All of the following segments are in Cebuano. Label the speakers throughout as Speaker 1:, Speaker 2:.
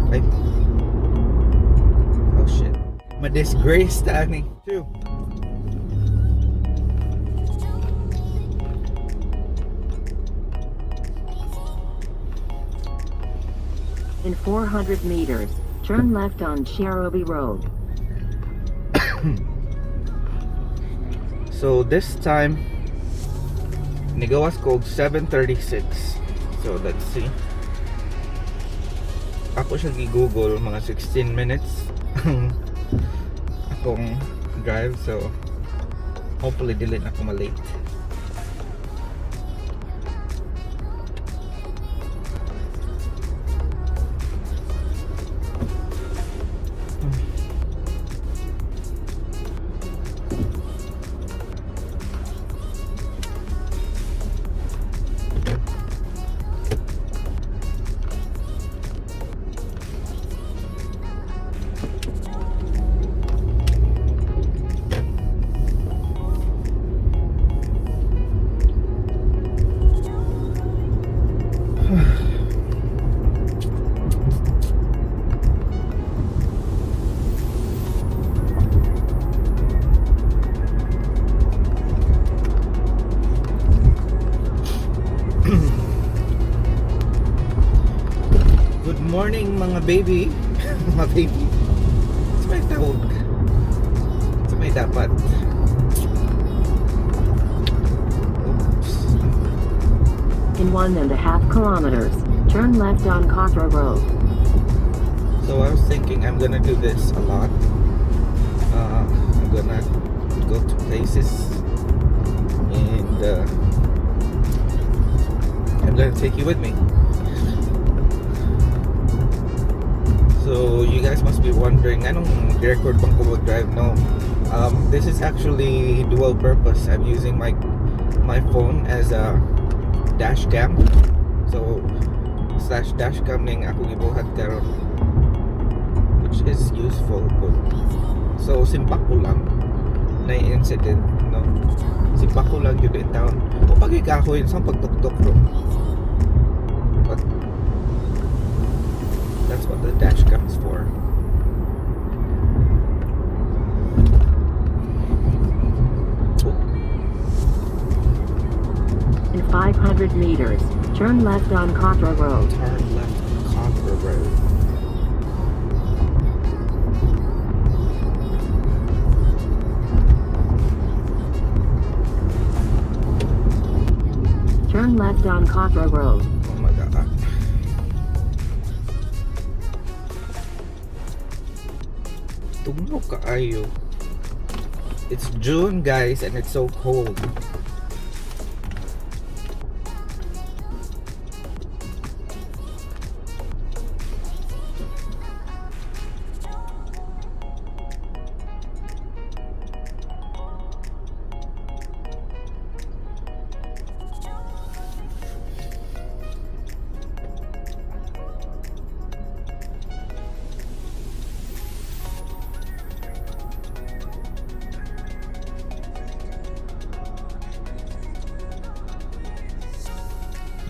Speaker 1: Ay. Oh shit. Ma-disgrace ta ani. Two.
Speaker 2: In 400 meters, turn left on Cherubi Road.
Speaker 1: So this time nigawas ko og 7:36. So let's see. Ako siya gi-Google, mga 16 minutes ang akong drive, so hopefully dili na ako malate. Good morning, mga baby. Mga baby. Sa may tawag. Sa may dapat. Oops.
Speaker 2: In 1.5 kilometers, turn left on Cawthra Road.
Speaker 1: So I was thinking I'm gonna do this a lot. I'm gonna go to places and I'm gonna take you with me. So you guys must be wondering, anong record bang ko mag-drive? No. This is actually dual purpose. I'm using my phone as a dash cam. So slash dash cam ning akong ibuhat karon, which is useful po. So simpak ko lang na incident, no. Simpak ko lang yun in town. O pag ikahoy sa pagtuktok ro. But that's what the dash cam is for. Oh,
Speaker 2: In 500 meters, turn left on Cawthra Road.
Speaker 1: Turn left on Cawthra Road.
Speaker 2: Turn left on Cawthra Road.
Speaker 1: Oh my God. Tugnaw kaayo. It's June, guys, and it's so cold.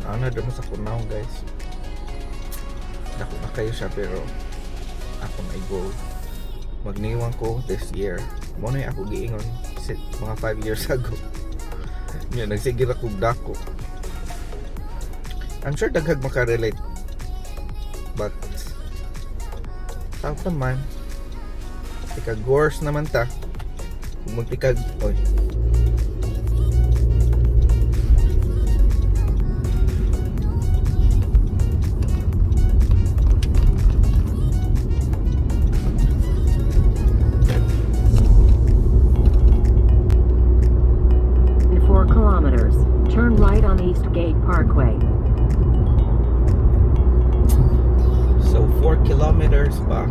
Speaker 1: Ano na mo sa kunaw, guys. Dako na kayo siya pero ako may goal. Magniwang ko this year. Mo na ako giingon sit mga 5 years ago. Nya nagsigir ako og dako. I'm sure daghag makarelate. But tawag naman. Tikag gores naman ta. Kung magtikag, oy.
Speaker 2: In 4 kilometers, turn right on Eastgate Parkway.
Speaker 1: So 4 kilometers pa.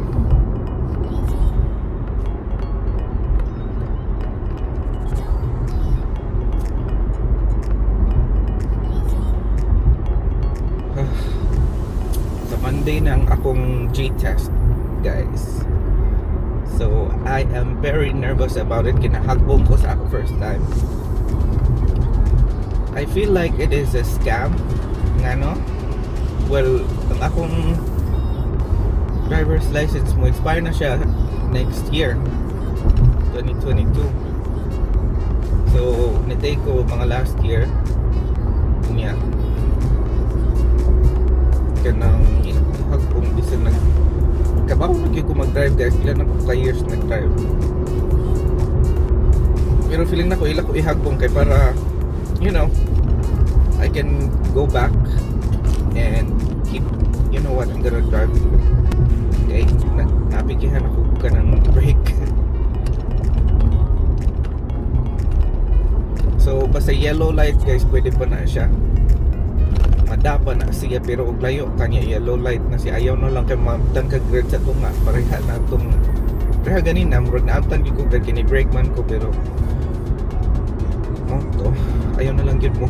Speaker 1: Sa Monday na ang akong G-test, guys. So I am very nervous about it. Kinahagbong ko sa ako first time. I feel like it is a scam. Ngano? Well, ang akong driver's license mo expire na siya next year, 2022. So ni-take ko mga last year niya, kanang kung bisan nag kabaw na gyud ko mag-drive, guys. Pila na ko ka years nag-drive, pero feeling na ko ila ko ihagpong kay para I can go back and keep, you know what, I'm gonna drive. Okay, na nabigihan ako kanang brake. So basta yellow light, guys, pwede pa na siya, madapa na siya. Pero og layo kanya, yellow light na siya, ayaw na lang kay maabtan ka grade sa tunga. Pareha na tong pareha ganina, murag naabtan gyud ko grade kini, brake man ko, pero mo to, ayaw na lang gyud mo.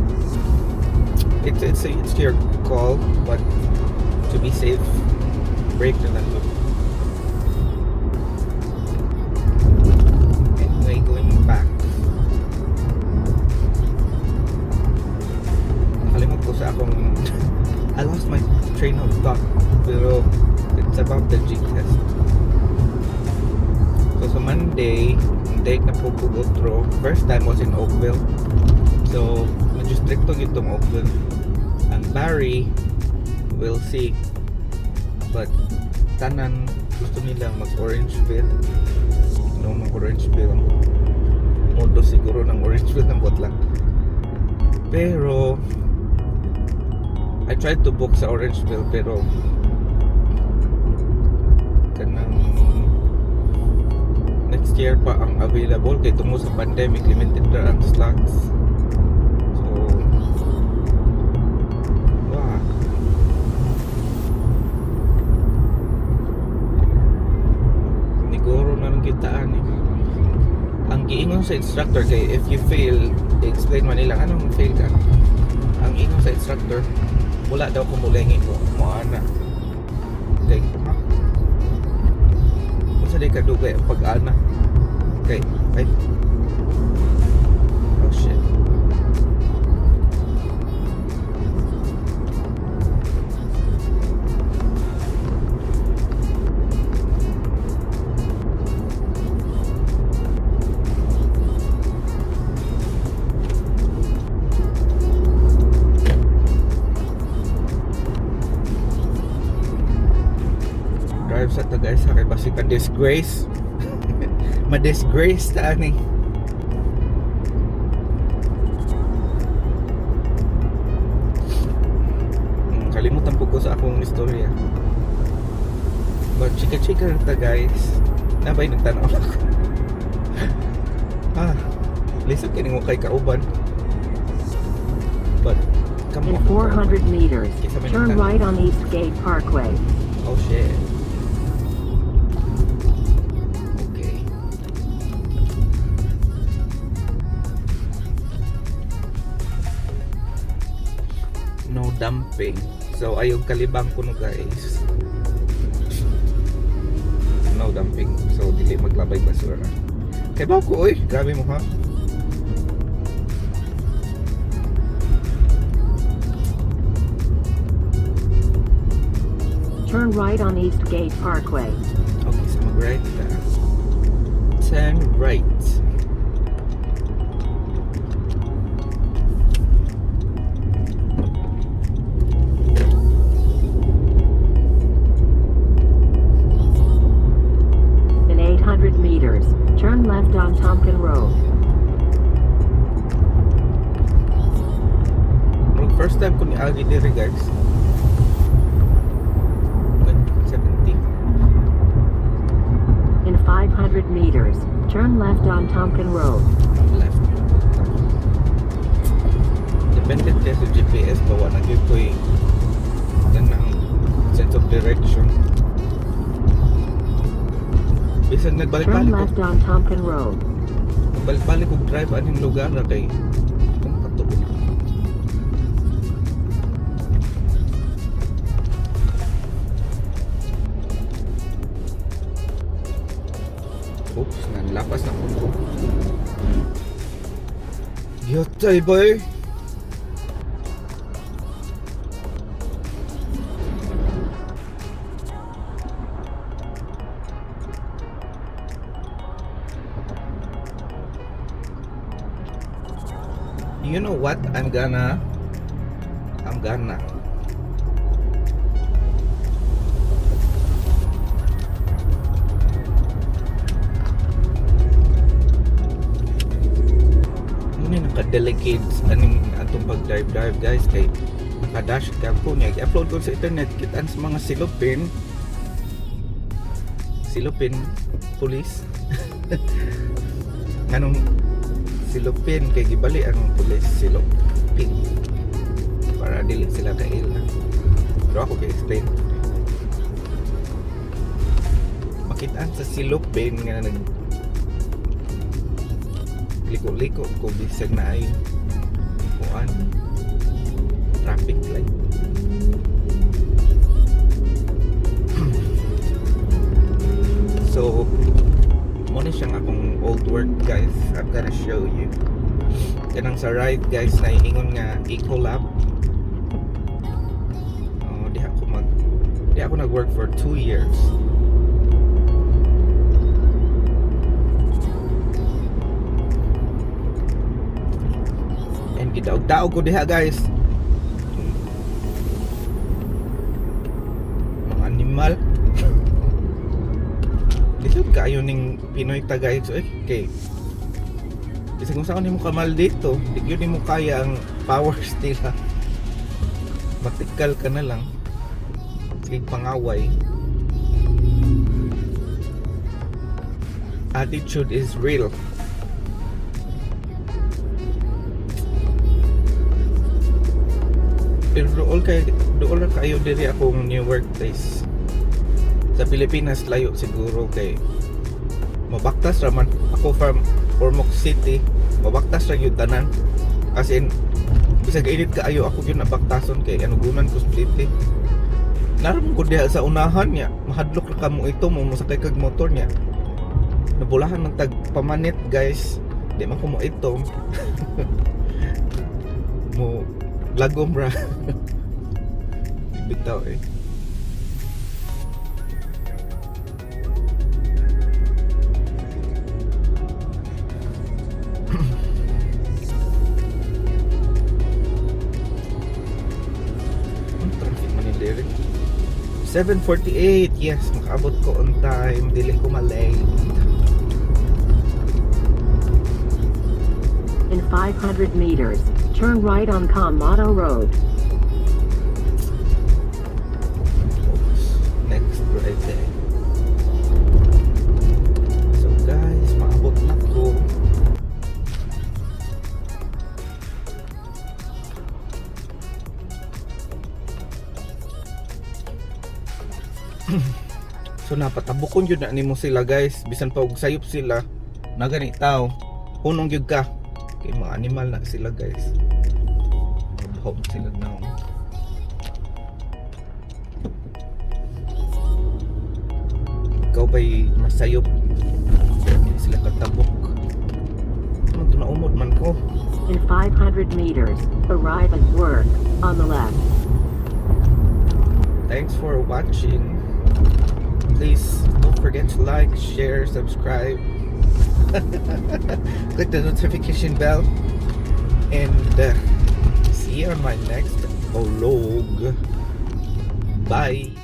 Speaker 1: It's your call, but to be safe, brake na lang gyud. Anyway, going back, nakalimot ko sa akong, I lost my train of thought, pero it's about the G test. So sa Monday, ang date na po ko go through. First time was in Oakville, so medyo stricto itong Oakville. Ang Barrie, we'll see, but tanan gusto nila mag Orangeville, no? Mag Orangeville ang modo siguro ng Orangeville ng lang, pero I tried to book sa Orangeville, pero kanang next year pa ang available kay tungod sa pandemic, limited ra ang slots. So wow, niguro na lang kitaan eh. Ang giingon sa instructor kay if you fail, explain man nila anong fail ka. Ang ingon sa instructor, wala daw ko mulengi ko mo ana kay ha, unsa di kadugay ang pag-ana kay ay, oh shit. Drive sa ta, guys, ha, kay basig ka disgrace, ma-disgrace ta ani. Kalimutan po ko sa akong istorya, but chika-chika ta, guys. Nabay nagtanaw ako. Ah, lisod kini mo kay kauban, but kamo
Speaker 2: In
Speaker 1: akong kauban.
Speaker 2: 400 meters,
Speaker 1: Kinsa may
Speaker 2: turn
Speaker 1: nagtanaw?
Speaker 2: right on Eastgate Parkway.
Speaker 1: Oh shit. Okay. No dumping. So ayaw kalibang kuno, guys. No dumping. So dili maglabay basura. Kay ba ko oy, grabe mo ha.
Speaker 2: Turn right on Eastgate Parkway.
Speaker 1: Okay, so mag right ta. Turn right.
Speaker 2: In 800 meters, turn left on Tompkin Road.
Speaker 1: Murag first time ko ni agi diri, guys. Like 70.
Speaker 2: In 500 meters, turn left on Tompkin Road.
Speaker 1: Left. Dependent kaya sa GPS ba, wala gyud ko'y kanang sense of direction. Bisan
Speaker 2: Turn
Speaker 1: nagbalik-balik ko,
Speaker 2: left on Tompkin Road.
Speaker 1: balik-balik kog drive aning lugar na kay kung katuon. Oops, nanlapas na ko. Yatay, boy! You know what? I'm gonna Muna naka-delicate aning atong pag-drive-drive, guys, kay naka-dash cam ko niya. I-upload ko sa internet, kitaan sa mga silupin. Silupin police. Nganong silupin? Kay gibali ang police, silupin, para dili sila kaila. Pero ako kay explain. Makitaan sa silupin nga nag liko-liko ko bisag naay kuan, traffic light. So mo ni siyang akong old work, guys. I'm gonna show you. Kanang sa right, guys, na ingon nga Ecolab. Oh, di ako nag-work for 2 years. And gidaog-daog ko diha, guys. Mga animal. Lisod kayo ning Pinoy ta, guys, eh, kay bisag kung saan nimo kamal dito, di gyud nimo kaya ang powers nila. Matikal ka na lang. Sige, pangaway. Attitude is real. Pero dool ra kayo diri akong new workplace. Sa Pilipinas layo siguro kay mabaktas ra man ako from Ormoc City, mabaktas ra gyud tanan. As in, bisag init kaayo, ako gyud nabaktason kay anugunan ko sa city. Naram ko diha sa unahan niya, mahadlok ra kamo ito mo mosakay kag motor niya. Nabulahan ng tag pamanit, guys. Di man ko mo ito. Mo lagom ra. Bitaw eh. Ang traffic man ni diri. 7:48. Yes, makaabot ko on time. Dili ko malate.
Speaker 2: In 500 meters, turn right on Kamado Road.
Speaker 1: Oops. Next right there. So guys, maabot na ko. So napatabukon yun na nimo sila, guys. Bisan pa og sayop sila na gani tao, hunong gyud ka. Kay mga animal na sila, guys. Mabuhog sila na. Ikaw ba'y masayop? Hindi sila katabok. Ano to, naumod man ko.
Speaker 2: In 500 meters, arrive at work on the left.
Speaker 1: Thanks for watching. Please don't forget to like, share, subscribe, click the notification bell, and see you on my next vlog. Bye.